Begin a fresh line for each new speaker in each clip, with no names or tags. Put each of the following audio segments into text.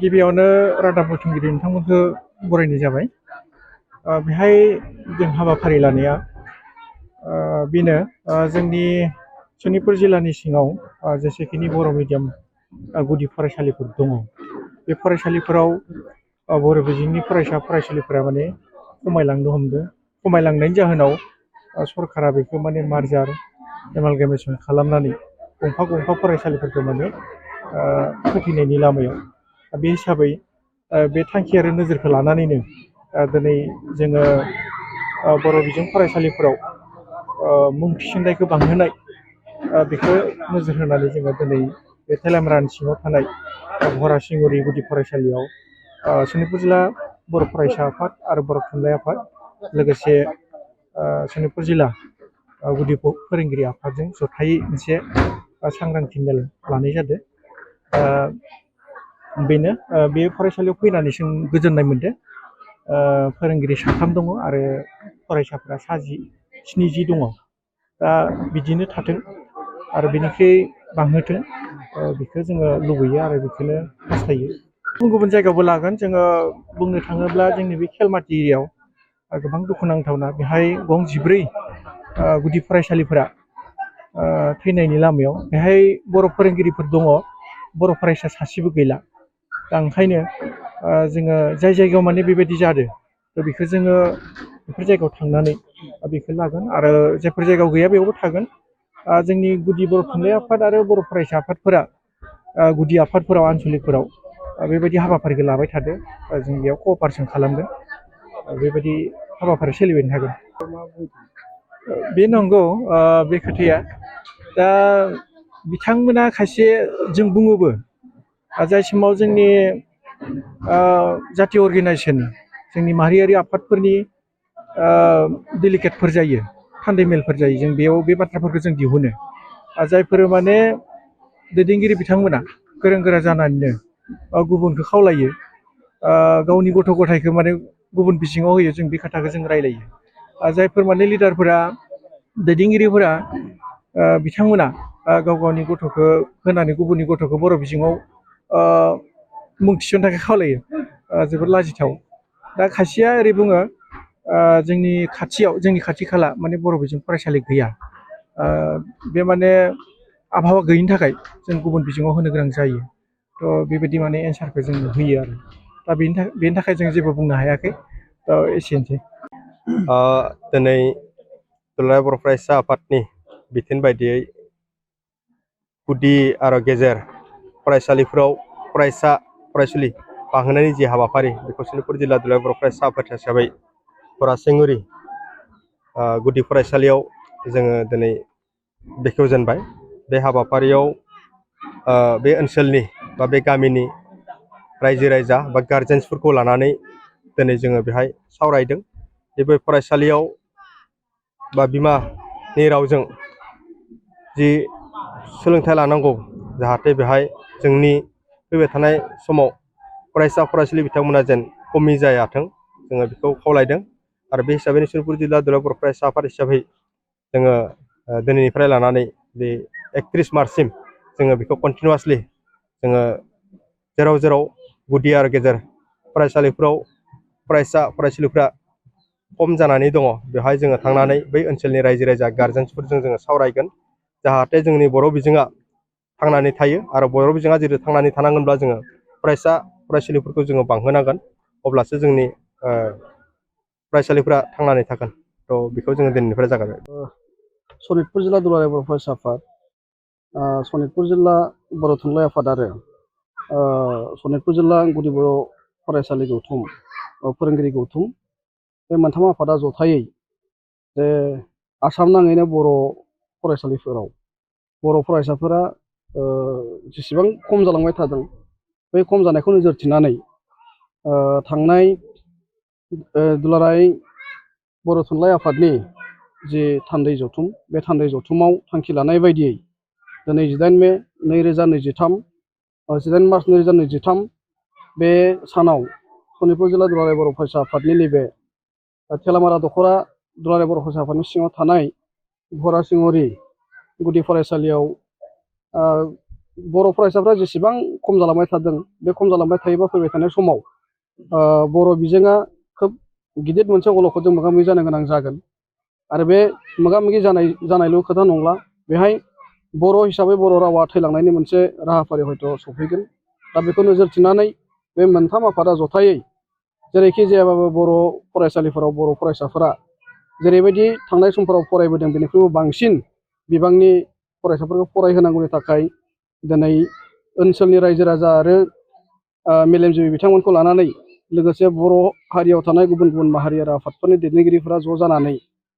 गिबियावनो रादाब बुथुमगिरि नोंथांमोनखौ बरायनाय जाबाय। बेहाय जों हाबाफारि लानाया बेनो जोंनि सनितपुर जिल्लानि सिङाव जेसेखिनि बर' मिडियाम गुदि फरायसालिफोर दङ बे फरायसालिफोराव बर' बिजोंनि फरायसालिफोरा माने खमायलांनो हमदों। खमायलांनायनि जाहोनाव सरकारा बेखौ माने मार्जार एमालगेमेसन खालामनानै गंफा फरायसालिफोरखौ माने फोथैनायनि लामायाव बे हिसाबै बे थांखि आरो नोजोरखौ लानानैनो दिनै जोङो बर' बिजों फरायसालिफोराव मुं थिसननायखौ बांहोनाय बेखौ नोजोर होनानै जोङो दिनै बे थेलामारानि सिङाव थानाय भरासिंगुरि गुदि फरायसालियाव सनितपुर जिल्ला बर' फरायसा आफाद आरो बर' थुनलाइ आफाद लोगोसे सनितपुर जिल्ला गुदि फोरोंगिरि आफादजों जथायै मोनसे सांग्रांथि मेल लानाय जादों। बेनो बे फरायसालियाव फैनानै जों गोजोननाय मोनदों। फोरोंगिरि 3 दङ आरो फरायसाफोरा 70 दङ। दा बिदिनो थाथों आरो बेनिख्रुइ बांहोथों बेखौ जोङो लुबैयो आरो बेखौनो हास्थायो। गुबुन जायगायावबो लागोन जोङो बुंनो थाङोब्ला जोंनि बे खेलमाटि एरियायाव गोबां दुखुनांथावना बेहाय गं 14 गुदि फरायसालिफोरा थैनायनि लामायाव। बेहाय बर' फोरोंगिरिफोर दङ, बर' फरायसा सासेबो गैला। दा ओंखायनो जोङो जाय जायगायाव माने बेबायदि जादों बेखौ जोङो बेफोर जायगायाव थांनानै बेखौ लागोन आरो जायफोर जायगायाव गैया बेयावबो थागोन। जोंनि गुदि बर' थुनलाइ आफाद आरो बर' फरायसा आफादफोरा गुदि आफादफोराव आनसलिकफोराव बेबायदि हाबाफारिखौ लाबाय थादों। जों बेयाव क'अपारेसन खालामगोन। बेबायदि हाबाफारि सोलिबाय थागोन। बे नंगौ बे खोथाया। दा बिथांमोना खायसे जों बुङोबो जाय समाव जोंनि जातीय अर्गेनाइजेसन जोंनि माहारियारि आफादफोरनि डेलिगेटफोर जायो, थान्दै मेलफोर जायो, जों बेयाव बे बाथ्राफोरखौ जों दिहुनो। जायफोर माने दैदेनगिरि बिथांमोना गोरों गोरा जानानैनो गुबुनखौ खावलायो, गावनि गथ' गथायखौ माने गुबुन बिथिङाव होयो, जों बे खोथाखौ जों रायलायो। जायफोर माने लिडारफोरा दैदेनगिरिफोरा बिथांमोना गाव गावनि गथ'खौ होनानै गुबुननि गथ'खौ बर' बिजोङाव मुं थिसननो थाखाय खावलायो। जोबोद लाजिथाव। दा खायसेया ओरै बुङो जोंनि खाथियाव जोंनि खाथि खाला माने बर' बिजों फरायसालि गैया। बे माने आबहावा गैयिनि थाखाय जों गुबुन बिजोङाव होनो गोनां जायो। थ' बेबायदि माने एन्सारखौ जों होयो आरो दा बेनि थाखाय जों जेबो बुंनो हायाखै। एसेनोसै।
दिनै दुलाराय बर' फरायसा आफादनि बिथोन बायदियै गुदि आरो गेजेर फरायसालिफोराव फरायसुलि बांहोनायनि जि हाबाफारि बेखौ सनितपुर जिल्ला दुलाराय बर' फरायसा आफाद हिसाबै फरासिंगुरि गुदि फरायसालियाव जोङो दिनै बेखेवजेनबाय। बे हाबाफारियाव बे ओनसोलनि बा बे गामिनि रायजो राजा बा गारजेन्सफोरखौ लानानै दिनै जोङो बेहाय सावरायदों। बे फरायसालियाव बा बिमानि रावजों जि सोलोंथाइ लानांगौ, जाहाथे बेहाय जोंनि फैबाय थानाय समाव फरायसा फरायसुलि बिथांमोना जेन खमि जायाथों, जोङो बेखौ खावलायदों। आरो बे हिसाबै सनितपुर जिल्ला दुलाराय बर' फरायसा आफाद हिसाबै जोङो दिनैनिफ्राय लानानै बे 31 मार्चसिम जोङो बेखौ कन्टिनिउवासलि जोङो जेराव जेराव गुदि आरो गेजेर फरायसालिफोराव फरायसा फरायसुलिफ्रा खम जानानै दङ बेवहाय जोङो थांनानै बै ओनसोलनि रायजो राजा गारजेन्सफोरजों जोङो सावरायगोन, जाहाथे जोंनि बर' बिजोङा थांनानै थायो। आरो बर' बिजोङा जेरै थांनानै थानांगोनब्ला जोङो फरायसा फरायसुलिफोरखौ जोङो बांहोनांगोन, अब्लासो जोंनि फरायसालिफ्रा थांनानै थागोन। थ' बेखौ जोङो दिनैनिफ्राय जागायबाय।
सनितपुर जिल्ला दुलाराय बर' फरायसा आफाद, सनितपुर जिल्ला बर' थुनलाइ आफाद आरो सनितपुर जिल्ला गुदि बर' फरायसालि गौथुम फोरोंगिरि गौथुम बे मोनथाम आफादा जथायै जे आसाम नाङैनो बर' फरायसालिफोराव बर' फरायसाफोरा जेसेबां खम जालांबाय थादों, बे खम जानायखौ नोजोर थिनानै थांनाय दुलाराय बर' थुनलाइ आफादनि जि थान्दै जथुम, बे थान्दै जथुमाव थांखि लानाय बायदियै दिनै 18 मे 2023 18 मार्च 2023 बे सानाव सनितपुर जिल्ला दुलाराय बर' फरायसा आफादनि नैबे थेलामारा दख'रा दुलाराय बर' फरायसा आफादनि सिङाव थानाय भरासिंगुरि गुदि फरायसालियाव बर' फरायसाफ्रा जेसेबां खम जालांबाय थादों बे खम जालांबाय थायोबा फैबाय थानाय समाव बर' बिजोङा खोब गिदिर मोनसे अलखदजों मोगा मोगि जानो गोनां जागोन आरो बे मोगा मोगि जानायल' खोथा नंला बेहाय बर' हिसाबै बर' रावा थैलांनायनि मोनसे राहाफारि हयथ' सफैगोन दा बेखौ नोजोर थिनानै बे मोनथाम आफादा जथायै जेरैखि जायाबाबो बर' फरायसालिफोराव बर' फरायसाफोरा जेरैबायदि थांनाय समफोराव फरायबोदों बेनिख्रुइबो बांसिन बिबांनि फरायसाफोरखौ फरायहोनांगौनि थाखाय दिनै ओनसोलनि रायजो राजा आरो मेलेमजिबि बिथांमोनखौ लानानै लोगोसे बर' हारियाव थानाय गुबुन गुबुन माहारि आरो आफादफोरनि दैदेनगिरिफोरा ज' जानानै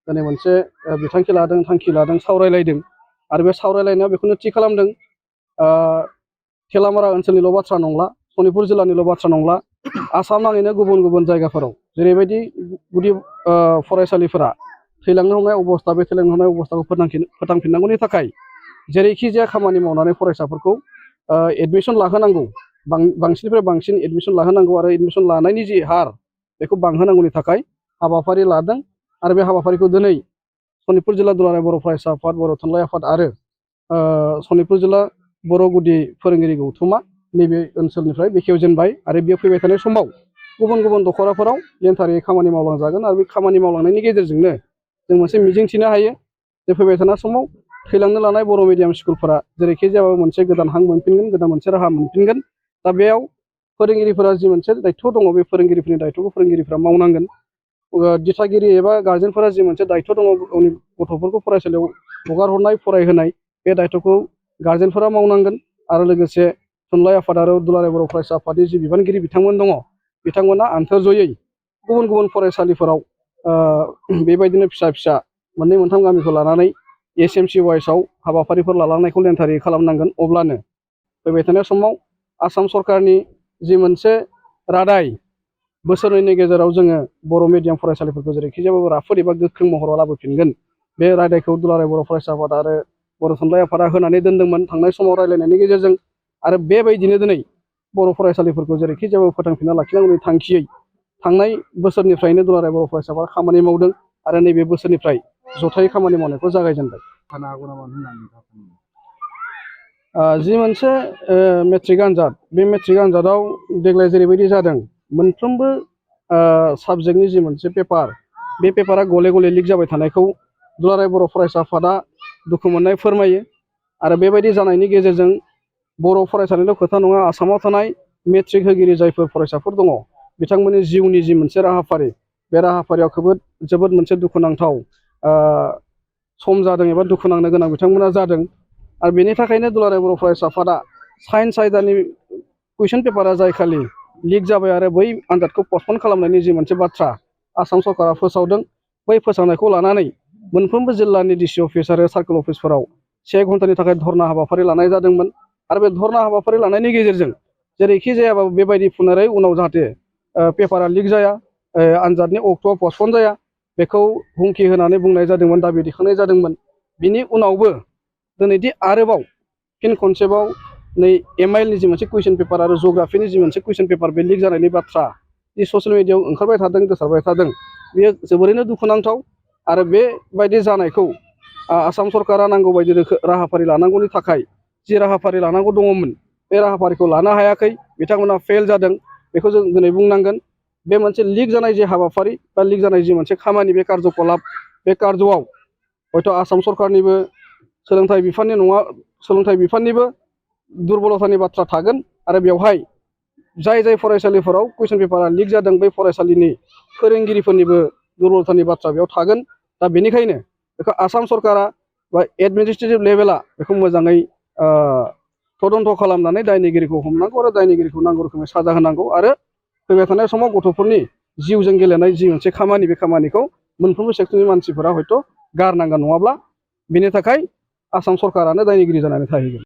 दिनै मोनसे बिथांखि लादों थांखि लादों सावरायलायदों आरो बे सावरायलायनायाव बेखौनो थि खालामदों थेलामारा ओनसोलनिल' बाथ्रा नंला सनितपुर जिल्लानिल' बाथ्रा नंला आसाम नाङैनो गुबुन गुबुन जायगाफोराव जेरैबायदि गुदि फरायसालिफोरा थैलांनो हमनाय अबस्था बे थैलांनो हमनाय अबस्थाखौ फोथांफिननांगौनि थाखाय जेरैखि जाया खामानि मावनानै फरायसाफोरखौ एडमिसन लाहोनांगौ बांसिननिफ्राय बांसिन एडमिसन लाहोनांगौ आरो एडमिसन लानायनि जि हार बेखौ बांहोनांगौनि थाखाय हाबाफारि लादों आरो बे हाबाफारिखौ दिनै सनितपुर जिल्ला दुलाराय बर' फरायसा आफाद बर' थुनलाइ आफाद आरो सनितपुर जिल्ला बर' गुदि फोरोंगिरि गौथुमा नैबे ओनसोलनिफ्राय बेखेवजेनबाय आरो बेयो फैबाय थानाय समाव गुबुन गुबुन दख'राफोराव लेन्थारि खामानि मावलांजागोन आरो बे खामानि मावलांनायनि गेजेरजोंनो जों मोनसे मिजिंथिनो हायो जे फैबाय थानाय समाव थैलांनो लानाय बर' मिडियाम स्कुलफोरा जेरैखि जायाबाबो मोनसे गोदान हां मोनफिनगोन गोदान मोनसे राहा मोनफिनगोन दा बेयाव फोरोंगिरिफोरा जि मोनसे दायथ' दङ बे फोरोंगिरिफोरनि दायथ'खौ फोरोंगिरिफ्रा मावनांगोन दिथागिरि एबा गार्जेनफोरा जि मोनसे दायथ' दङ गावनि गथ'फोरखौ फरायसालियाव हगार हरनाय फरायहोनाय बे दायथ'खौ गार्जेनफोरा मावनांगोन आरो लोगोसे थुनलाइ आफाद आरो दुलाराय बर' फरायसा आफादनि जि बिबानगिरि बिथांमोन दङ बिथांमोना आन्थोर जयै गुबुन गुबुन फरायसालिफोराव बेबायदिनो फिसा फिसा मोननै मोनथाम गामिखौ लानानै SMC वाइसआव हाबाफारिफोर लालांनायखौ लेन्थारि खालामनांगोन अब्लानो फैबाय थानाय समाव आसाम सरकारनि जि मोनसे रादाय बोसोरनैनि गेजेराव जोङो बर' मिडियाम फरायसालिफोरखौ जेरैखि जायाबाबो राफोद एबा गोख्रों महराव लाबोफिनगोन बे रादायखौ दुलाराय बर' फरायसा आफाद आरो बर' थुनलाइ आफादा होनानै दोनदोंमोन थांनाय समाव रायज्लायनायनि गेजेरजों आरो बेबायदिनो दिनै बर' फरायसालिफोरखौ जेरैखि जायाबाबो फोथांफिनना लाखिनांगौनि थांखियै थांनाय बोसोरनिफ्रायनो दुलाराय बर' फरायसा आफादा खामानि मावदों आरो नैबे बोसोरनिफ्राय जथायै खामानि मावनायखौ जागायजेनबाय जि मोनसे मेट्रिक आनजाद बे मेट्रिक आनजादाव देग्लाय जेरैबायदि जादों मोनफ्रोमबो साबजेक्टनि जि मोनसे पेपार बे पेपारा गले गले लिक जाबाय थानायखौ दुलाराय बर' फरायसा आफादा दुखु मोननाय फोरमायो आरो बेबायदि जानायनि गेजेरजों बर' फरायसालिल' खोथा नङा आसामाव थानाय मेट्रिक होगिरि जायफोर फरायसाफोर दङ बिथांमोननि जिउनि जि मोनसे राहाफारि बे राहाफारियाव जोबोद मोनसे दुखुनांथाव सम जादों एबा दुखु नांनो गोनां बिथांमोना जादों आरो बेनि थाखायनो दुलाराय बर' फरायसा आफादा साइन्स आयदानि कुइसन पेपारा जाय खालि लिक जाबाय आरो बै आनजादखौ पस्टपन खालामनायनि जि मोनसे बाथ्रा आसाम सरकारा फोसावदों बै फोसावनायखौ लानानै मोनफ्रोमबो जिल्लानि डिसि अफिस आरो सार्कोल अफिसफोराव 1 घन्टानि थाखाय धरना हाबाफारि लानाय जादोंमोन आरो बे धरना हाबाफारि लानायनि गेजेरजों जेरैखि जायाबाबो बेबायदि फुनोरै उनाव जाहाथे पेपारा लिक जाया आनजादनि अक्ट'आ पस्टपन जाया बेखौ हुमखि होनानै बुंनाय जादोंमोन दाबि दिखांनाय जादोंमोन बिनि उनावबो दिनैदि आरोबाव फिन खनसेबाव नै MILनि जि मोनसे कुइसन पेपार आरो जिअ'ग्राफिनि जि मोनसे कुइसन पेपार बे लिक जानायनि बाथ्रा जि ससियेल मिडियायाव ओंखारबाय थादों गोसारबाय थादों बेयो जोबोरैनो दुखुनांथाव आरो बेबायदि जानायखौ आसाम सरकारा नांगौ बायदि राहाफारि लानांगौनि थाखाय जि राहाफारि लानांगौ दङमोन बे राहाफारिखौ लानो हायाखै बिथांमोना फेल जादों बेखौ जों दिनै बुंनांगोन बे मोनसे लिक जानाय जि हाबाफारि बा लिक जानाय जि मोनसे खामानि बे कार्यकलाप बे कार्यआव हयथ' आसाम सरकारनिबो सोलोंथाइ बिफाननिबो दुरबलतानि बाथ्रा थागोन आरो बेवहाय जाय फरायसालिफोराव कुइसन पेपारा लिक जादों बै फरायसालिनि फोरोंगिरिफोरनिबो दुरबलतानि बाथ्रा बेयाव थागोन दा बेनिखायनो बेखौ आसाम सरकारा बा एडमिनिस्ट्रेटिभ लेभेला बेखौ मोजाङै तदन्त खालामनानै दायनिगिरिखौ हमनांगौ आरो दायनिगिरिखौ नांगौ रोखोमै साजा होनांगौ आरो फैबाय थानाय समाव गथ'फोरनि जिउजों गेलेनाय जि मोनसे खामानि बे खामानिखौ मोनफ्रोमबो सेक्टरनि मानसिफोरा हयथ' गारनांगोन नङाब्ला बेनि थाखाय आसाम सरकारानो दायनिगिरि जानानै थाहैगोन।